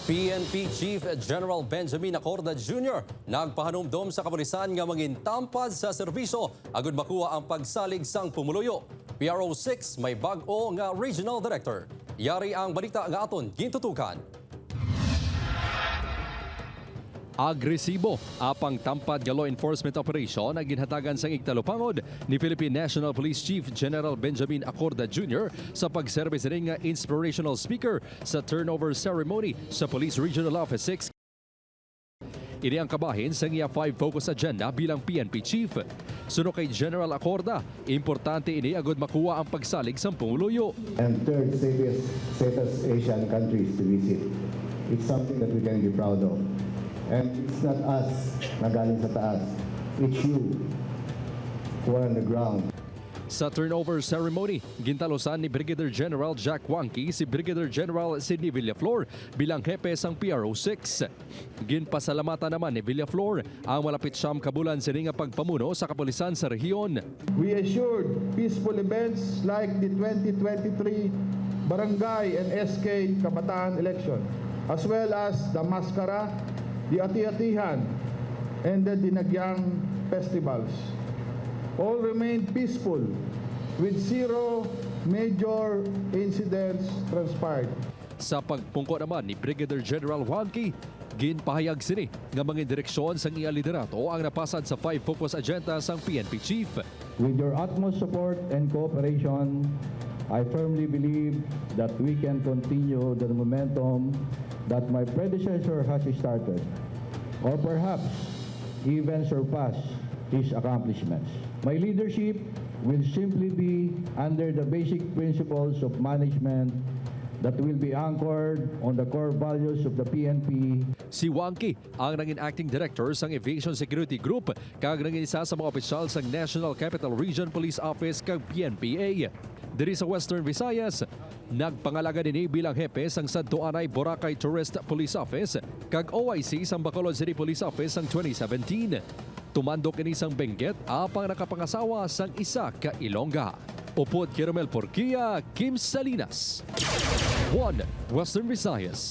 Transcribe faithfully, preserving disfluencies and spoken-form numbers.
P N P Chief General Benjamin Acorda Junior nagpahanumdom sa kapulisan nga mangintampad sa serbisyo agud makuha ang pagsalig sang pumuluyo. P R O six may bag-o nga regional director. Yari ang balita nga aton gintutukan. Agresibo apang tampad nga law enforcement operation ang ginhatagan sang igtalupangod ni Philippine National Police Chief General Benjamin Acorda Junior sa pagserbi sini nga inspirational speaker sa turnover ceremony sa Police Regional Office six. Ini ang kabahin sang iya five focus agenda bilang P N P chief. Suno kay General Acorda, importante ini agud makuha ang pagsalig sang pumuluyo. And third safest, safest Asian countries to visit. It's something that we can be proud of. And it's not us na galing sa taas. It's you who are on the ground. Sa turnover ceremony, gintalusan ni Brigadier General Jack Wangki si Brigadier General Sidney Villaflor bilang hepe sang P R O six. Ginpasalamatan naman ni Villaflor ang malapit siyam ka bulan sini nga pagpamuno sa kapulisan sa rehiyon. We assured peaceful events like the twenty twenty-three Barangay and S K Kabataan Election, as well as the Maskara, the Ati-Atihan, and the Dinagyang festivals. All remained peaceful, with zero major incidents transpired. Sa pagpungko naman ni Brigadier General Wangki, ginpahayag sini nga mangin direksyon sang iya liderato ang napasad sa five focus agenda sang P N P chief. With your utmost support and cooperation, I firmly believe that we can continue the momentum that my predecessor has started, or perhaps even surpass his accomplishments. My leadership will simply be under the basic principles of management that will be anchored on the core values of the P N P. Si Wangki ang nangin acting director sang Aviation Security Group kag nangin isa sa mga opisyal sang National Capital Region Police Office kag P N P A. Diri sa Western Visayas, nagpangalaga ini bilang hepe sang Santo Anay Boracay Tourist Police Office kag O I C sang Bacolod City Police Office sang twenty seventeen. Tumandok ini sang Benguet apang nakapangasawa sang isa ka Ilongga. Upod kay Romel Porquia, Kim Salinas, One Western Visayas.